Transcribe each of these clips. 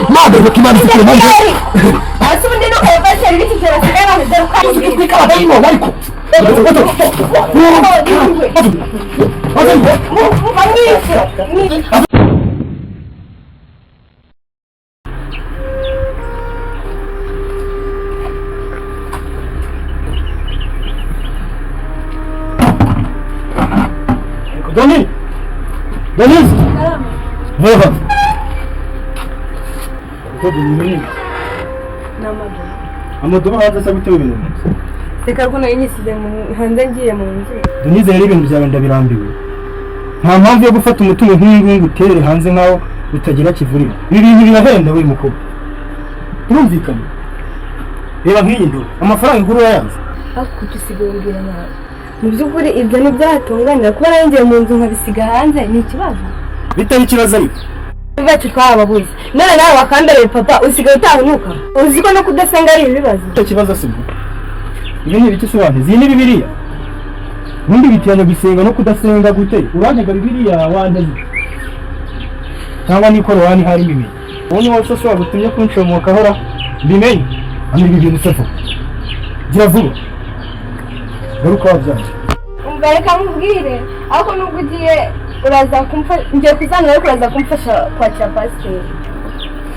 Mana reka Imana ifite impamvu. Hasi ubundi ntukabe pasiteri b'iki gihe basigaye abantu dore uko ari. Twikaba dayimoni ariko. Muva mwishe. Doni! Denise! Vuba! Amadobo hanze asa gute ibintu? Reka rwo nari nyisize hanze ngiye mu nzu. Denise, rero ibintu byawe ndabirambiwe. Nta mpamvu yo gufata umutungo nk'uyu nguyu ngo uterere hanze nkaho utagira kivurira. Ibi bintu birahenda we mukobwa. Turumvikana. Reba nk'iyi ndobo. Amafaranga igura urayazi. Ariko kuki usigaye umbwira nabi? Mu by'ukuri ibyo ntibyatunganira kuba nari mu nzu nkabisiga hanze ni ikibazo. Bitari ikibazo ariko. Bacu twababuze none nawe wakambereye papa usigaye utahunuka uzi ko no kudasenga ari ibibazo. Icyo kibazo si bwo. Ibi ni ibiki se wantize? Iyi ni Bibiliya. Ubundi bitiranya gusenga no kudasenga gute? Urantega Bibiliya wanteze. Cyangwa ni korowani harimo ibintu. Ubu ni wowe se wagutumye kunshomoka ahora mbimenye. Hano ibi bintu se vuba. Gira vuba. Garuka wabyanze. Umva reka nkubwire, ariko nubwo ugiye uraza kumfasha, ngiye kuzanira ariko uraza kumfasha kwakira pasiteri.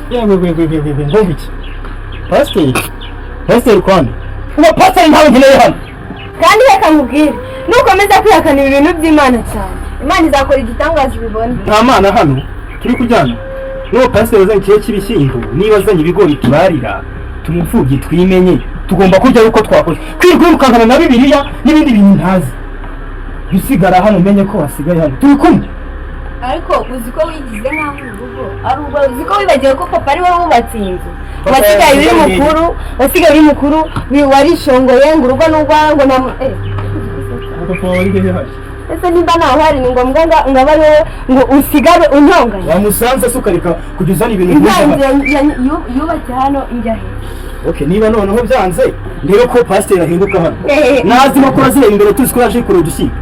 Yewe we we we we we, ngo iki? Pasiteri? Pasiteri kwande? Uba pasiteri ntawe nkeneye hano. Kandi reka nkubwire, nukomeza kwihakana ibi bintu by'Imana cyane, Imana izakora igitangaza ubibone. Nta mana hano turi kujyana n'uwo pasiteri azanye ikiro cy'ibishyimbo, niba azanye ibigori tubarira turi imfubyi twimenye, tugomba kurya uko twakoze. Kwirirwa wirukankana na Bibiliya n'ibindi bintu ntazi, jya usigara hano umenye ko wasigaye hano turi kumwe. Ariko uzi ko wigize nk'aho urugo ari urwawe, uzi ko wibagiwe ko papa ari we wubatse iyi nzu? Papa Wasigaye uri yasigaye. mukuru, wasigaye uri mukuru, warishongoye ngo urugo ni urwawe ngo nta Papa wawe ari hehe hano? Ese nimba ntawe uhari ni ngombwa ngo abe ari wowe ngo usigare untonganya? Wamusanze se ukareka kujya uzana ibintu Inzu nk'ibyo hano? yubatse hano njya he? Okay, niba noneho byanze ndebe ko pasiteri ahinduka hano. Eh. Nazi ko azireba imbere, tuzi ko yaje kureba udushyimbo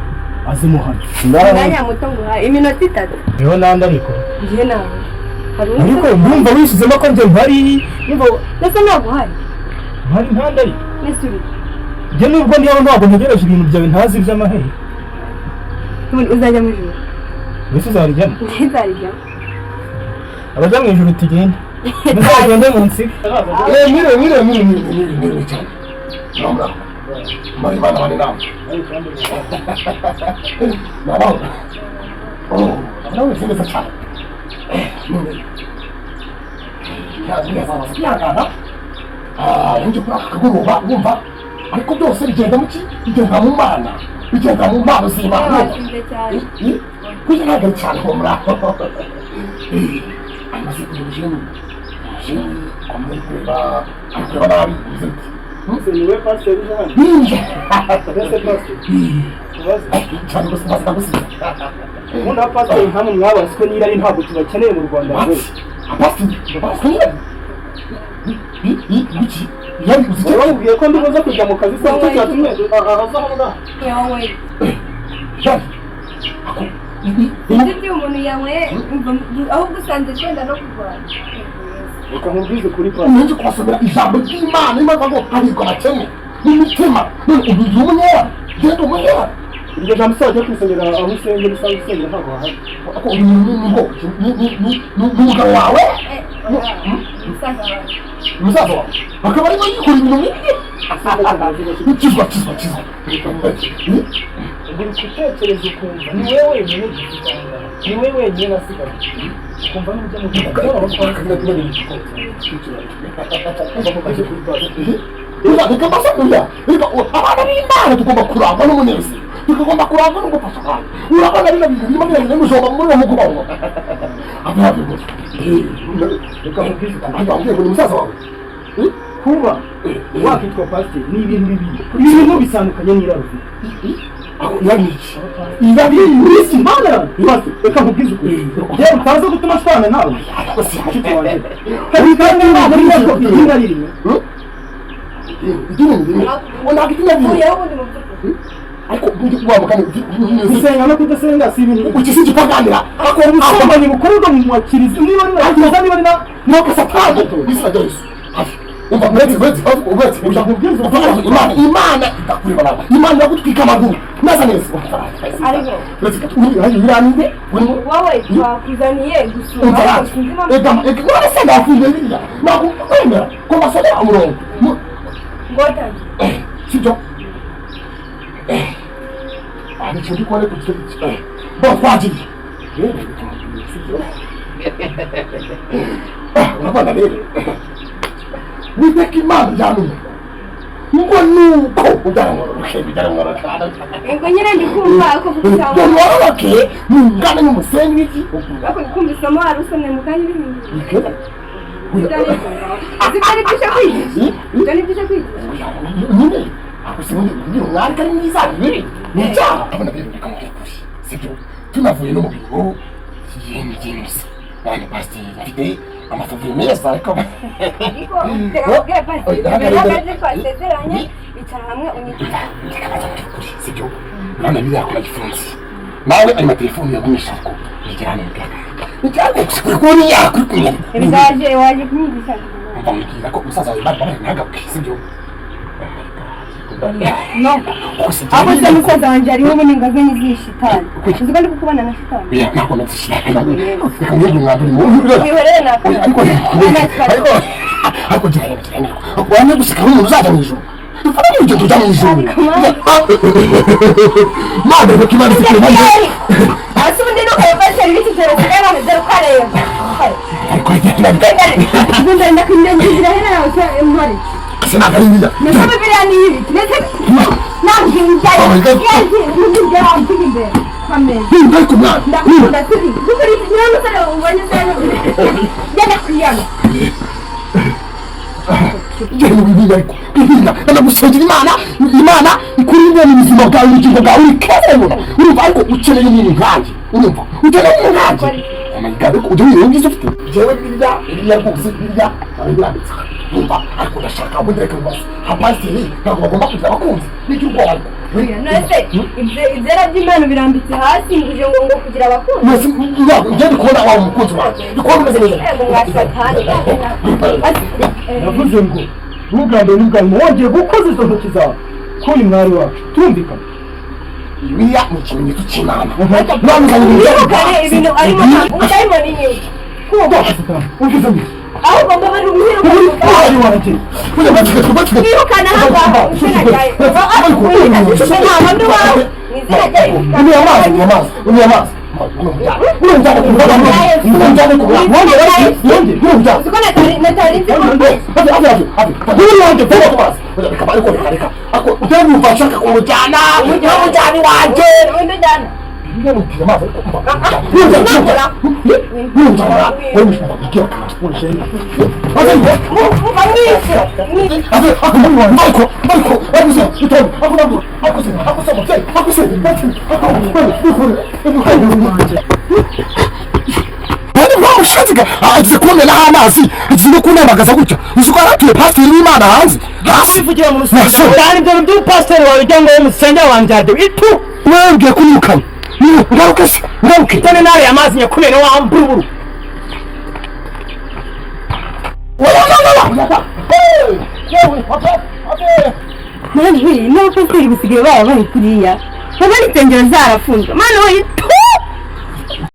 azimuhana. Umwanya muto nguhaye iminota 3. Niho nandi ariko. Njye nawe hari undi? Ariko ndumva wishyizemo ko njye mpari, ndumva. Ndetse ntabwo uhari. Mpari ntandi ariko. Nese uri? Njye nubwo ndi hano ntabwo ntegereje ibintu byawe ntazi by'amaheri. Ubundi uzajya mu ijuru? Mbese uzarijyamo? Njye nzarijyamo. Abajya mu ijuru tugende, muzagende mu nsi. Mwiriwe mwiriwe mwiriwe mwiriwe mwiriwe cyane. Muraho. Mari Imana bane namwe. Nabaho. Oh, nawe umeze neza cyane. None. Kwihangana. Ah, njye kuri aka kagoroba wumva ariko byose bigenda mu ki? Bigenda mu Mana. Bigenda mu mpano z'Imana. Watinze cyane. Kuko ntabwo ari cyane humura. Amaze kumujeni. Umujeni amuri kureba, ari kureba nabi bimeze bite? Niwe pasiteri uje hano? Ninja. Mbese pasiteri ubaze? Cyane gusa maze ndagusiga. Ubundi abapasiteri nkamwe mwabaswe n'irari ntabwo tubakeneye mu Rwanda rwose. Pasiteri, pasiteri. Iki? Yari uzi Wari wamubwiye ko ndi buze kujya mu kazi se nicyo cyatumye aza hano ngaha? Yanyweye. Yari. Ako. Ibyo by'umuntu umuntu yanyweye ahubwo usanze agenda no kurwara. Reka nkubwize kuri pasiteri. Umenye kubasomera ijambo ry'Imana imana ngo hahirwa abakene n'imitima, none ubigira umunyera, genda umunyera. Iryo jambo se wajya kwisengera aho usengera, usanzwe usengera ntabwo wahari. Ako uyu ni ni ni ni ni ni umugabo wawe? Oya, umusaza wawe. Umusaza wawe akaba arimo yikora ibintu nk'ibi. Kizwa kizwa kizwa. Ubwo uri gutekereza ukumva ni wowe wenyine dufite aha ngaha, ni wowe wenyine nasigaye, ukumva n'ujya mu Reka mbasabira, reka abana b'Imana tugomba kurangwa n'umunezero, tugomba kurangwa no gufasha abantu. Urabona bino bintu birimo biragenda n'ujomba muri uwo mugoroba Reka nkubwize ukuri. Wambwiye ngo ni musaza wawe? Kuba wakitwa pasiteri ni ibintu bibiri, ibi bintu bitandukanye n'irari ufite. Irari ni iki? Irari ni iki? Mana yanjye, reka nkubwize ukuri, yewe utaza gutuma nshwana nawe mushiki wanjye, kandi kandi ntabwo ari ko idini ari rimwe. Idini ni rimwe, ntabwo idini ari rimwe. Uyeho ubundi mu by'ukuri. Ariko undi wa mugani Gusenga no kudasenga si ibintu. Ugize igipaganira. Ako ubusambanyi bukorerwa mu makiriziya, niba ari na kiliziya, niba ari na Nuko Satani izina rya Yesu. Hafi. Umva, uretse uretse uretse Uja kubwiriza. Imana, Imana itakureba nawe, Imana iragutwika amaguru neza neza. Ariko Uretse gato, uri hano uraninde urimo. Wowe twakuzaniye gusura, Umva ariko rati sinzi impamvu. Ega ega, none se nafungiye biriya ntabwo kwemera ko mbasomera umurongo. Ngo tangiye. Sibyo, nicyo ndi kubona ku giti bo twagiye rero, sibyo? Urabona rero, witeka Imana yantumye ngo nuko udaramwororoke bidaramwororoke. Yego nyine, ndi kumva ariko kuko cyangwa Wororoke mungana n'umusenyi w'iki. Ariko ndi kumva isomo wari usomye mu kanya bihinduye. Uzi ko ari byo uje kwigisha? Ibyo ni byo uje kwigisha? Nyine ako si ubundi kugira umwari kari mwiza bibi ni icyaha. Abona rero, reka mubwire ukuri, sibyo? Tunavuye no mu biro by'inzu abantu, pasiteri afite amafoto meza, ariko Ariko reka nkubwire, pasiteri, ibyo ntabwo ari byo twasezeranye. Icara hamwe unyigishe. Reka baza mubwire ukuri, sibyo? Urabona biriya ko nagifunze nawe, ayo matelefoni yagumisha, ariko nigera hano mbwira ariko gusa kuri kubona yakuri kumwe. Erega waje kunyigisha. Umva, mbwira ko umusaza wawe bari bari ntagaruke, sibyo? No. Kuko si Ahubwo se musaza wanjye hariho ubundi ngo azanye izihe shitani? Uzi ko ndi kukubona na shitani? Oya, ntabwo nzishyira. Reka mwebwe mwambure mu Wihorere nakana. Ariko ariko gira gira wane guseka nk'umuntu uzajya mu ijuru. Dufata n'urugendo ujya mu ijuru. Mana, reka Imana ifite impamvu. Hasi ubundi nuko abapasiteri b'iki gihe basigaye bameze ukareba. Ariko reka Ubundi ndakwingingira hera yawe intore. Se ntabwo ari biriya. Ndetse Bibiliya ni ibi. Ndetse ntabwo njyayo. Njyayo imbere. Kameze. Nimba ariko mwana Ndakunda turi. Kuko uri niyo musore ubonye se genda kwiyana. Njye mu bibiliya, ariko bibiliya ndagusengera Imana, Imana ikurinde mu buzima bwawe, ubugingo bwawe uri keza ubona urumva, ariko ukeneye umuntu nkanjye, urumva, ukeneye umuntu nkanjye. Oh my God, ariko ujya wireba ubwiza ufite. Jewe bibiliya, bibiliya rwose, bibiliya barayirambitse, urumva, ariko ndashaka ubundi reka nkubaze, abapasiteri ntabwo bagomba kugira abakunzi? N'icyo ubwoba ariko None se ibyo ibyera by'Imana birambitse hasi ngo ngo kugira abakunzi? Mwese ntabwo njye ndi kubona waba umukunzi wanjye, ndi kubona umeze neza. Yego mwasatani. Navuze ngo n'ubwa mbere n'ubwa nyuma wongeye gukoza izo ntoki zawe kuri uyu mwari wacu, turumvikana? Bibiliya ni ikimenyetso cy'Imana. None Mwirukane ibintu arimo umudayimoni nyine. uvuze ngo Ahubwo mbabara umwirukane. Mwari wanjye. Mwirukane aha ngaha mu izina rya Yesu. Ntabwo ndi uwawe. Mu izina rya Yesu. Unywa amazi, unywa amazi, unywa amazi. Uzi ko natari nzi ko Kumujyana iwanjye. Wenda ujyana. Muva mwishe. Ariko ariko ariko ariko agize kumenaho amazi, agize no kunamagaza gutya. Uzi ko yaratuye pasiteri w'Imana hanze hasi? Bivugira mu rusengero cyane ibyo bintu by'umupasiteri wawe cyangwa wowe musengera wanjye itu. Mwebwe kunyirukana, ngaruke se, ngaruke. Cyane nawe amazi nyakumene wa mburuburu. Mwana we, n'abapasiteri basigaye baba bari kuriya. Baba insengero zarafunzwe. Mwana we, tu!